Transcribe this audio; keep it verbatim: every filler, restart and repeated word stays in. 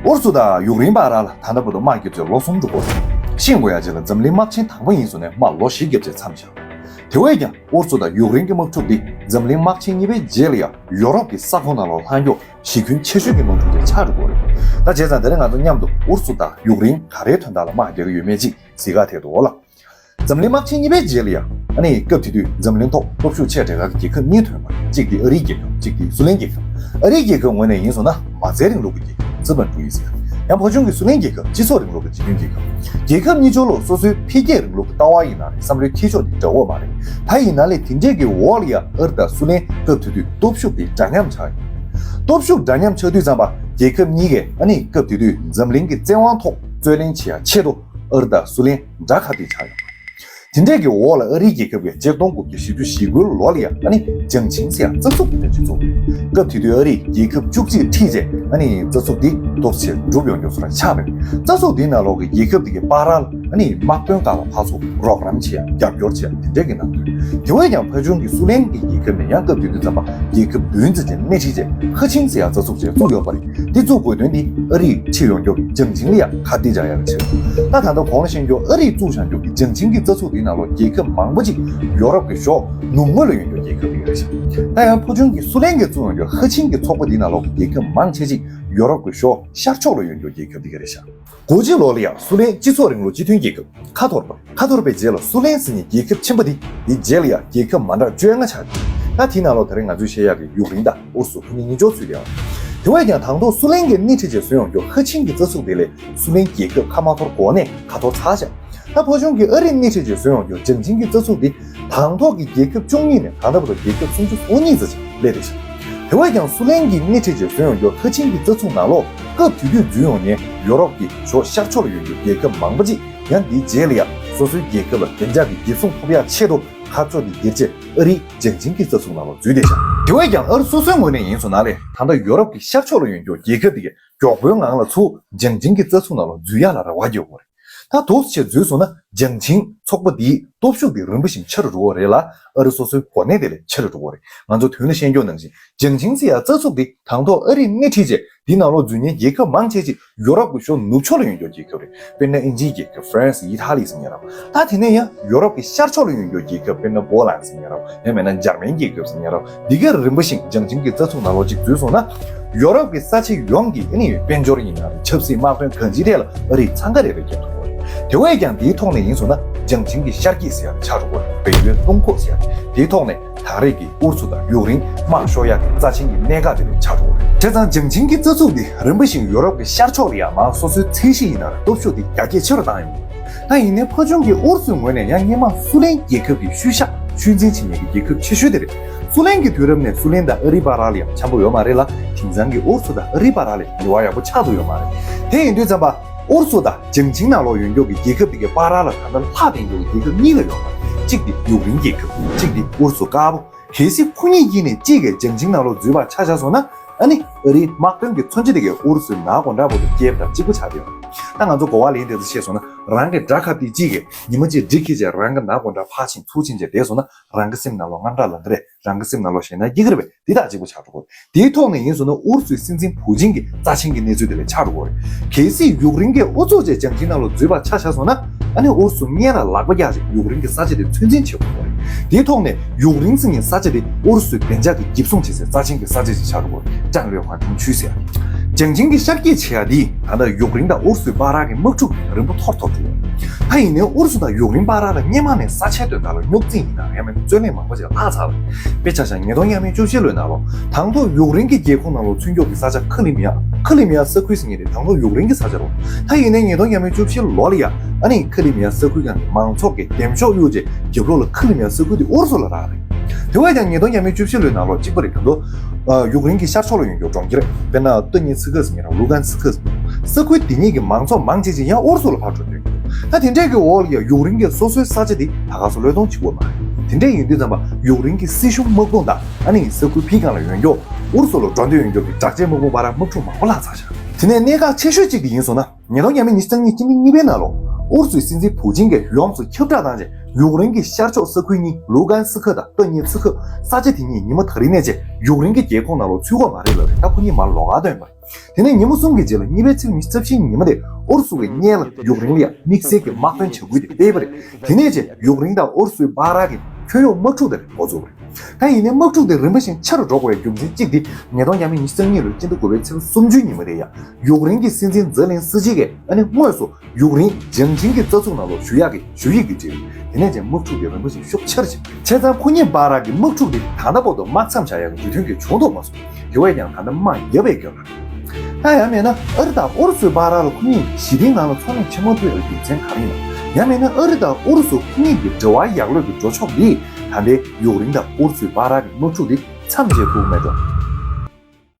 ཨུ་རུ་སུ་དང་ཡུཀ་རེན་བར་ལ་ད་ལྟ་བར་དུ་དམག་བརྒྱབ་རྗེས་ལོ་གསུམ་འགྲོ་གི་ཡོད་རེད། ཤེས་དགོས་ཡ་གཅིག་ལ་འཛམ་གླིང་དམག་ཆེན་དང་པོ་ཡིན་ཙང་ནས་དམག་ལོ་བཞི་བརྒྱབ་རྗེས་མཚམས་བཞག་དེ་བས་ཀྱང་ཨུ་རུ་སུ་དང་ཡུཀ་རེན་གྱི་དམག་འཁྲུག་འདི་འཛམ་གླིང་དམག་ཆེན་གཉིས་པའི་རྗེས་ལ་ཡང་ཡོ་རོབ་ཀྱི་ས་ཁོངས་ནང་ལ་ལྷག་མགྱོགས་གཞི་ཁྱོན་ཆེ་ཤོས་ཀྱི་དམག་འཁྲུག་ཅིག་ཆགས་འགྲོ་གི་རེད། ད་བྱས་ཙང་དེ་རིང་ང་ཚོ་མཉམ་དུ་ཨུ་རུ་སུ་དང་ཡུཀ་རེན་ག་རེའི་དོན་དག་ལ་དམག་རྒྱག་གི་ཡོད་མེད་ཅིག་གཟིགས་ག་ཐད་དུ་འོ་ལ། འཛམ་གླིང་དམག་ཆེན་གཉིས་པའི་རྗེས་ལ་ཡང་ཨ་ནི་སྐབས་དེ་དུས་འཛམ་གླིང་ཐོག་སྟོབས་ཤུགས་ཆེས་གྲས་ཁག་གི་རྒྱལ་ཁབ་གཉིས་ཐོན་པ་གཅིག་དེ་ཨ་རིའི་རྒྱལ་ཁབ་གཅིག་དེ་སུ་ལེན་རྒྱལ་ཁབ། ཨ་རིའི་རྒྱལ་ཁབ་ངོས་ནས་ཡིན་སོང་ན་མ་རྩའི་རིང་ལུགས་ཀྱི་རྒྱལ་ཁབ་སི་པན་གྲུ་ཡིན་ཟེར། ཡང་ཕོ་ཆུང་གི་སུ་ལེན་རྒྱལ་ཁབ་སྤྱི་ཚོགས་རིང་ལུགས་ཀྱི་འཇིག་རྟེན་རྒྱལ་ཁབ། རྒྱལ་ཁབ་གཉིས་ཆོ་ལོ་སོ་སོའི་འཕེལ་རྒྱས་རིང་ལུགས་ཀྱི་ལྟ་བ་ཡིན་ན་རེད་བསམ་བློའི་འཁྱེར་ཕྱོགས་དེ་འདྲ་བོ་མ་རེད། ད་ཡིན་ན་ལས་དེ་འདྲས་ཀྱི་འོག་ལ་ཡང་ཨ་རི་དང་སུ་ལེན་སྐབས་དེ་དུས་སྟོབས་ཤུགས་དེ་འདྲ་མཉམ་ཆགས་ཡོད། སྟོབས་ཤུགས་འདྲ་མཉམ་ཆགས་དུས་ཙམ་པ་རྒྱལ་ཁབ་གཉིས་ཀས་ཨ་ནི་སྐབས་དེ་དུས་འཛམ་གླིང་གི་བཙན་དབང་ཐོག་རྩོད་ལེན་བྱེད་ཡ་ཆེད་དུ་ཨ་རི་དང་སུ་ལེན་དགྲ་ཁ་གཏད་ཆགས་ཡོད། དེ་འདྲས་ཀྱི་འོག་ལ་ཨ་རིའི་རྒྱལ་ཁབ་ཀྱིས་ཆིག་སྟོང་དགུ་བརྒྱ་བཞི་བཅུ་ཞེ་དགུའི་ལོ་ལ་ཡང་ཨ་ནི་ཅང་ཆིང་ཟེར་ཡང་རྩ་འཛུགས་དེ་འདྲ་ཅིག་བཙུགས། སྐབས་དེ་དུས་ཨ་རིས་རྒྱལ་ཁབ་བཅུ་གཅིག་ཁྲིད་རྗེས་ཨ་ནི་རྩ་འཛུགས་འདི་སྟོབས་ཆེར་གྲུབ་ཡོང་མགྱོགས་སུ་ར་ཆགས་པས། རྩ་འཛུགས་འདིའི་ནང་ལོགས་ཀྱི་རྒྱལ་ཁབ་དེ་གའི་བར་ལ་ཨ་ནི་དམག་དོན་སྒང་ལ་ཕར་ཚུར་རོགས་རམ་བྱེད་ཡ་རྒྱབ་སྐྱོར་བྱེད་ཡ་དེ་འདྲས་ཀྱི་གནང་དོན། དེ་བས་ཀྱང་ཕ་ཆུང་གི་སུ་ལེན་གྱི་རྒྱལ་ཁབ་ནས་ཡང་སྐབས་དེ་དུས་ཙམ་པ་རྒྱལ་ཁབ་བདུན་ཙམ་ཅིག་སྣེ་ཁྲིད་རྗེས་ཧ་ཆིང་ཟེར་ཡ་རྩ་འཛུགས་ཅིག་བཙུགས་ཡོད་པ་རེད། འདི་བཙུགས་དགོས་དོན་ནི་ཨ་རིས་ཁྲིད་ཡོང་མགྱོགས་ཀྱི་ཅང་ཆིང་ལ་ཡང་ཁ་གཏད་བཅག་ཡག་ཆེད། ད་ད་ལྟ་གོང་ལ་བཤད་མགྱོགས་ཨ་རིས་བཙུགས་བཞག་མགྱོགས་ཀྱི་ཅང་ཆིང་གི་རྩ་འཛུགས་འདིའི་ནང་ལོགས་རྒྱལ་ཁབ་མང་པོ་ཅིག་ཡོ་རོབ་ཀྱི་ཕྱོགས་ནུབ་ངོས་ལ་ཡོད་མགྱོགས་རྒྱལ་ཁབ་ཡོད་རེད་ཤག་ད་ཡང་ཕོ་ཆུང་གི་སུ་ལེན་གྱིས་བཙུགས་ཡོང་མགྱོགས་ཧ་ཆིང་གི་ཚོགས་པ་འདིའི་ནང་ལོགས་རྒྱལ་ཁབ་མང་ཆེ་ཅིག་ཡོ་རོབ་ཀྱི་ཕྱོགས་ཤར་ཕྱོགས་ལ་ཡོད་མགྱོགས་རྒྱལ་ཁབ་འདི་ག་རེད་ཤག་དགུ་བཅུ་ལོ་ལ་ཡང་སུ་ལེན་སྤྱི་ཚོགས་རིང་ལུགས་སྤྱི་མཐུན་རྒྱལ་ཁབ་ཁ་འཐོར་པ། ཁ་འཐོར་པའི་རྗེས་ལ་སུ་ལེན་ཟེར་མཁན་རྒྱལ་ཁབ་ཆེན་པོ་འདི་འདིའི་རྗེས་ལ་ཡང་རྒྱལ་ཁབ་མ་འདྲ་བཅོ་ལྔ་ཆགས་ཡོད། ད་དེའི་ནང་ལོགས་ད་རེས་ང་ཚོས་བཤད་ཡག་གི་ཡུཀ་རེན་དང་ཨུ་རུ་སུ་ཁོ་གཉིས་གཉིས་ཆོག་ཚུད་དེ་ཡང་། དེ་བས་ཀྱང་དང་ཐོག་སུ་ལེན་གྱིས་སྣེ་ཁྲིད་བྱས་བཟོས་ཡོང་མགྱོགས་ཧ་ཆིང་གི་རྩ་འཛུགས་དེ་ལས་སུ་ལེན་རྒྱལ་ཁབ་ཁ་མ་འཐོར་གོང་ནས་ཁ་འཐོར་ཚར་བཞག་ད་ཕོ་ཆུང་གིས་ཨ་རིར་སྣེ་ཁྲིད་བྱས་བཟོས་ཡོང་མགྱོགས་ཅང་ཆིང་གི་རྩ་འཛུགས་འདི་དང་ཐོག་གི་རྒྱལ་ཁབ་བཅུ་གཉིས་ནས་ད་ལྟ་བར་དུ་རྒྱལ་ཁབ་སུམ་ཅུ་སོ་གཉིས་ཙམ་ཞིག་སླེབས་བསྡད་ཤག་དེ་བས་ཀྱང་སུ་ལེན་གྱིས་སྣེ་ཁྲིད་བྱས་བཟོས་ཡོང་མགྱོགས་ཧ་ཆིང་གི་རྩ་འཛུགས་ནང་ལོགས་སྐབས་དེ་དུས་འཛུལ་ཡོང་མཁན་ཡོ་རོབ་ཀྱི་ཕྱོགས་ཤར་ཕྱོགས་ལ་ཡོད་མགྱོགས་རྒྱལ་ཁབ་མང་པོ་ཅིག་ཡང་འདིའི་རྗེས་ལ་ཡང་སོ་སོའི་རྒྱལ་ཁབ་ལ་བདེ་འཇགས་ཀྱི་འགེབས་སྲུང་ཐོབ་ཡག་ཆེད་དུ་ཁ་ཕྱོགས་འདི་བསྒྱུར་བྱས་ཨ་རིས་ཅང་ཆིང་གི་རྩ་འཛུགས་ནང་ལ་འཛུལ་བསྡད་ཤག་དེ་བས་ཀྱང་ཨ་རི་སོ་སོའི་ངོས་ནས་ཡིན་སོང་ན་ལས་ད་ལྟ་ཡོ་རོབ་ཀྱི་ཤར་ཕྱོགས་ལ་ཡོད་མགྱོགས་རྒྱལ་ཁབ་དེ་གས་མགྱོགས་པོའི་ངང་ལ་ཚུར་ཅང་ཆིང་གི་རྩ་འཛུགས་ནང་ལ་འཛུལ་ཡག་ལ་རེ་བ་རྒྱག་དགོས་རེད། ད་འདུག་སེ་འཛུལ་སོང་ན་ཅང་ཆིང་ཚོགས་པ་འདིའི་སྟོབས་ཤུགས་དེ་རིམ་པ་བཞིན་ཆེ་རུ་འགྲོ་གི་རེད་ལ་ཨ་རི་སོ་སོའི་གོ་གནས་དེ་ལས་ཆེ་རུ་འགྲོ་གི་རེད། ང་ཚོ་དོན་ལ་བཤད་རྒྱུ་ནང་བཞིན་ཅང་ཆིང་ཟེར་ཡག་རྩ་འཛུགས་དེ་དང་ཐོག་ཨ་རིས་སྣེ་ཁྲིད་རྗེས་དེའི་ནང་ལོགས་འཛུལ་མཁན་རྒྱལ་ཁབ་མང་ཆེ་ཅིག་ཡོ་རོབ་ཀྱི་ཕྱོགས་ནུབ་ཕྱོགས་ལ་ཡོད་མགྱོགས་རྒྱལ་ཁབ་རེད། དཔེར་ན་ཨིན་ཇིའི་རྒྱལ་ཁབ་ཧྥ་རན་སི་ཨི་ཐ་ལི་ཟེར་མཁན་ར། ད་དེ་ནས་ཡང་ཡོ་རོབ་ཀྱི་ཤར་ཕྱོགས་ལ་ཡོད་མགྱོགས་རྒྱལ་ཁབ་དཔེར་ན་པོ་ལན་ཟེར་མཁན་ར། ཡང་མིན་ན་འཇར་མན་རྒྱལ་ཁབ་ཟེར་མཁན་ར། འདི་ག་རིམ་པ་བཞིན་ཅང་ཆིང་གི་རྩ་འཛུགས་ནང་ལོགས་ཅིག་འཛུལ་སོང་ན། ཡོ་རོབ་ཀྱི་ས་ཆ་ཡོངས་ཀྱི་ཨ་ནི་དཔལ་འབྱོར་ཡིན་ན་རེད་ཆབ་སྲིད་དམག་དོན་གང་ཅིའི་ཐད་ལ་ཨ་རིས་འཚང་ཁ་རེ་རེ་རྒྱབ་ཐུབ་པ་རེད། དེ་བས་ཀྱང་འདིའི་ཐོག་ནས་ཡིན་སོང་ན་ཅང་ཆིང་གི་ཤར་སྐྱིད་ཟེར་ཡག་དེ་ཆགས་འགྲོ་གི་རེད། བལ་ཡུལ་སྟོང་ཁོག་ཟེར་ཡག་དེ། དེའི་ཐོག་ནས་ད་རེས་ཀྱི་ཨུ་རུ་སུ་དང་ཡུཀ་རེན་དམག་ཤོར་ཡག་གི་རྩ་ཆེན་གྱི་གནད་འགག་དེ་རེད་ཆགས་འགྲོ་གི་རེད། བྱས་ཙང་ཅང་ཆིང་གི་རྩ་འཛུགས་འདི་རིམ་པ་བཞིན་ཡོ་རོབ་ཀྱི་ཤར་ཕྱོགས་ལ་ཡང་མར་སོ་སོའི་ཚད་གཞི་ཡིན་ན་རེད་སྟོབས་ཤུགས་དེ་རྒྱ་སྐྱེད་ཆེ་རུ་བཏང་ཡོད། ད་ཡིན་ནའི་ཕོ་ཆུང་གི་ཨུ་རུ་སུའི་ངོས་ནས་ཡང་སྔོན་མ་སུ་ལེན་རྒྱལ་ཁབ་ཀྱི་ཤུལ་བཞག་ཤུལ་འཛིན་བྱེད་མཁན་གྱི་རྒྱལ་ཁབ་ཆེ་ཤོས་དེ་རེད། སུ་ལེན་གྱི་དུས་རབས་ནས་སུ་ལེན་དང་ཨ་རིའི་བར་ལ་ཡང་འཆམ་པོ་ཡོད་མ་རེད་ལ། དེང་སང་གི་ཨུ་རུ་སུ་དང་ཨ་རིའི་བར་ལ་ཡང་འབྲེལ་བ་ཡག་པོ་ཆགས་ཐུབ་ཡོད་མ་རེད། དེ་ཡིན་དུས་ཙམ་པ་ཨུ་རུ་སུ་དང་ཅང་ཆིང་ནང་ལོགས་ཡོད་མགྱོགས་ཀྱི་རྒྱལ་ཁབ་དེ་གའི་བར་ལ་ད་ལྟ་ལྷག་བསྡད་མགྱོགས་ཀྱི་རྒྱལ་ཁབ་གཉིས་ལ་ཡོད་པ། གཅིག་དེ་ཡུཀ་རེན་རྒྱལ་ཁབ། གཅིག་དེ་ཨུ་རུ་སུ་དཀར་པོ། གལ་སྲིད་ཁོ་གཉིས་ཀྱི་ནས་གཅིག་གིས་ཅང་ཆིང་ནང་ལོགས་འཛུལ་བར་ཆ་བཞག་སོང་ན། ཨ་ནི་ཨ་རིའི་དམག་དོན་གྱི་མཚོན་ཆ་དེ་གའི་ཨུ་རུ་སུའི་ནག་སྒོ་འདྲ་པོ་དེ་ཀེབ་དང་གཅིག་པ་ཆགས་བསྡད་ཡོད། ད་ང་ཚོ་གོ་བ་ལེན་བསྡད་ཚེ་བཤད་སོང་ན་རང་གི་དགྲ་ཁ་གཏད་གཅིག་གིས་ཉི་མ་གཅིག་འདྲེ་འཁྱེར་བྱས་རང་གི་ནག་སྒོ་འདྲ་ཕར་ཕྱིན་ཚུར་ཕྱིན་བྱས་བསྡད་སོང་ན། རང་གི་སེམས་ནང་ལོགས་དངངས་སྐྲག་ལངས་ཀྱི་རེད། རང་གི་སེམས་ནང་ལོགས་ཞེད་སྣང་སྐྱེ་གི་རེད་པས། འདི་དང་གཅིག་པ་ཆགས་འགྲོ་གི་རེད། དེའི་ཐོག་ནས་ཡིན་སོང་ན་ཨུ་རུ་སུའི་སྲིད་འཛིན་ཕུའུ་ཅིན་གྱི་རྩ་ཆེན་གྱི་གནས་ཚུལ་དེ་ལས་ཆགས་འགྲོ་གི་རེད། གལ་སྲིད་ཡུཀ་རེན་གྱིས་ཨུ་ཚུགས་བྱས་ཅང་ཆིང་ནང་ལོགས་འཛུལ་བར་ཆ་བཞག་སོང་ན། ཨ་ནི་ཨུ་རུ་སུ་སྔོན་ལ་ལག་པ་བཀྱག་བྱས་ཡུཀ་རེན་གྱི་ས་ཆ་དེ་ཚོད་འཛིན་བྱེད་དགོས་རེད། དེའི་ཐོག་ནས་ཡུཀ་རེན་ཟེར་མཁན་ས་ཆ་དེ་ཨུ་རུ་སུའི་བདེ་འཇགས་ཀྱི་འགེབས་སྲུང་བྱེད་སའི་རྩ་ཆེན་གྱི་ས་ཆ་ཞིག་ཆགས་འགྲོ་གི་རེད། ཀྲང་ལོས་ཧྭ་ཀྲུང་ཆུས་ཟེར་ཡ། ཅང་ཆིང་གི་ཤར་སྐྱིད་བྱེད་ཡ་དེས་ད་ལྟ་ཡུཀ་རེན་དང་ཨུ་རུ་སུའི་བར་གྱི་དམག་འཁྲུག་རིམ་པ་མཐོར་འཐོར་འགྲོ། ད་ཡིན་ནའི་ཨུ་རུ་སུ་དང་ཡུཀ་རེན་བར་ལ་སྔོན་མ་ནས་ས་ཆའི་དོན་དག་ལ་རྙོག་འཛིང་ཡིན་ན་ཡང་མིན་ན་རྩོད་གླེང་མང་པོ་ཞིག་ལྷག་ཚར་བ་རེད། དཔེ་ཆ་བཞག་ཉིས་སྟོང་ཉེར་བཅུ་ཕྱི་ལོའི་ནང་ལོགས་དང་ཐོག་ཡུཀ་རེན་གྱི་རྒྱལ་ཁོངས་ནང་ལོགས་ཚུད་མགྱོགས་ཀྱི་ས་ཆ་ཁི་ལི་མི་ཡ། ཁི་ལི་མི་ཡ་ས་ཁུལ་ཟེར་མཁན་དེ་དང་ཐོག་ཡུཀ་རེན་གྱི་ས་ཆ་རེད། ད་ཡིན་ནའི་ཉིས་སྟོང་ཉེར་བཅུ་ཕྱི་ལོ་ལ་ཡ་ཨ་ནི་ཁི་ལི་མི་ཡ་ས་ཁུལ་སྒང་གི་མང་ཚོགས་ཀྱི་འདེམས་ཤོག་གཡུགས་རྗེས་རྒྱབ་ལོགས་ལ་ཁི་ལི་མི་ཡ་ས་ཁུལ་དེ་ཨུ་རུ་སུ་ལ་རག་རེད། དེ་བས་ཀྱང་ཉིས་སྟོང་ཉེར་བཅུ་ཕྱི་ལོའི་ནང་ལོགས་གཅིག་པ་རེད། དང་ཐོག་ཡུཀ་རེན་གྱི་ཤར་ཕྱོགས་ལ་ཡོད་མགྱོགས་གྲོང་ཁྱེར་དཔེར་ན་སྟོ་ཉི་ཚི་ཁ་ཟེར་མཁན་ར། ལུ་གན་སི་ཁ་ཟེར་མཁན་ས་ཁུལ་དེ་གཉིས་ཀྱི་མང་ཚོགས་མང་ཆེ་ཅིག་ཡང་ཨུ་རུ་སུ་ལ་ཕར་འགྲོ་འདོད་ཀྱི་འདུག་ད་དེ་འདྲས་ཀྱི་འོག་ལ་ཡང་ཡུཀ་རེན་གྱིས་སོ་སོའི་ས་ཆ་དེ་ད་ག་སོ་བློས་གཏོང་བྱེད་དགོས་མ་རེད། དེ་འདྲས་ཡིན་དུས་ཙམ་པ་ཡུཀ་རེན་གྱི་སྲིད་གཞུང་དམག་དཔུང་དང་ཨ་ནི་ས་ཁུལ་ཕི་སྒང་ལ་ཡོད་མགྱོགས་ཨུ་རུ་སུ་ལ་འགྲོ་འདོད་ཡོད་མགྱོགས་ཀྱི་དྲག་ཆས་དམག་དཔུང་བར་དམག་འཁྲུག་མང་པོ་ལྷག་ཚར་ཤག་དེ་ནས་གནད་འགག་ཆེ་ཤོས་གཅིག་དེ་ཡིན་སོང་ན། ཉིས་སྟོང་ཉེར་གཉིས་ཉིས་སྟོང་ཉི་ཤུ་གཉིས་པའི་ནང་ལོགས་ཨུ་རུ་སུའི་སྲིད་འཛིན་ཕུའུ་ཅིན་གྱིས་ཡོངས་སུ་ཁྱབ་བསྒྲགས་བཏང་རྗེས་ཡུཀ་རེན་གྱི་ཤར་ཕྱོགས་ས་ཁུལ་གཉིས་ལུ་གན་སི་ཁ་དང་སྟོ་ཉི་ཚི་ཁ་ས་ཆ་དེ་གཉིས་ཉི་མ་ད་རིང་ནས་བྱས་ཡུཀ་རེན་གྱི་རྒྱལ་ཁོངས་ནང་ལོགས་ཚུད་དགོས་མ་རེད་ལབ་རེད། ད་ཁོ་གཉིས་མར་ལོགས་ཀ་བཏོན་པ་རེད། དེ་ནས་ཉིན་མོ་གསུམ་གྱི་རྗེས་ལ་གཉིས་པའི་ཚེས་ཉི་ཤུ་རྩ་བཞིའི་ཉིན་མོ་དེ་ཨུ་རུ་སུ་གི་སྔོན་ལ་ཡུཀ་རེན་ལ་ཡང་དམིགས་བསལ་གྱི་དམག་དོན་བྱ་འགུལ་དེ་སྤེལ་བ་རེད། དེ་ནས་རྗེས་ཡུཀ་རེན་དང་ཨུ་རུ་སུའི་བར་གྱི་ཁྱོན་ཡོངས་དམག་འཁྲུག་དེ་འགོ་ཚུགས་པ་རེད། ད་ཡིན་ནའི་དམག་འཁྲུག་དེ་རིམ་པ་བཞིན་ཆེ་རུ་འགྲོ་དགོས་པའི་རྒྱུ་མཚན་གཅིག་དེ་ཉིས་སྟོང་ཉེར་གཉིས་ལོའི་སྤྱི་ཟླ་དགུ་པའི་ཚེས་སུམ་ཅུའི་ཉིན་མོ་དེ་ཡང་ཡུཀ་རེན་གྱི་སྲིད་འཛིན་ཛེ་ལན་སི་ཀི་གིས་ཨ་ནི་དངོས་སུ་ཡུཀ་རེན་ལྗང་ཆིང་གི་རྩ་འཛུགས་ནང་ལོགས་ཞུགས་ཡག་གི་ཞུ་ཡིག་དེ་བྲིས། དེ་ནས་རྗེས་དམག་འཁྲུག་དེ་རིམ་པ་བཞིན་ཤུགས་ཆེ་རུ་ཕྱིན། བྱས་ཙང་ཁོ་གཉིས་བར་གྱི་དམག་འཁྲུག་དེ་ད་ལྟ་བར་དུ་དམག་མཚམས་བཞག་ཡག་གི་དུས་སྟོན་གྱི་བྱུང་ཐུབ་མ་སོང་། དེ་བས་ཀྱང་ད་ལྟ་དམག་རྒྱབ་པའི་རྒྱབ་ལ། ད་ཡང་མིན་ན་ཨ་རི་དང་ཨུ་རུ་སུའི་བར་ལ་ཁོ་གཉིས་ཞི་བདེའི་ངང་ལ་ཚོང་ལས་ཆེན་མོ་ཕུལ་ཡག་གི་རྒྱུ་མཚན་ག་རེ་ཡིན་ནམ། ཡང་མིན་ན་ཨ་རི་དང་ཨུ་རུ་སུ་ཁོ་གཉིས་ཀྱི་འབྲེལ་བ་ཡག་ལོས་ཀྱི་འགྲོ་ཕྱོགས་འདི་ད་ལྟའི་ཡུཀ་རེན་དང་ཨུ་རུ་སུའི་བར་གྱི་དམག་འཁྲུག་འདི་མཚམས་བཅད་ཐུབ་མེད་འགྲོ།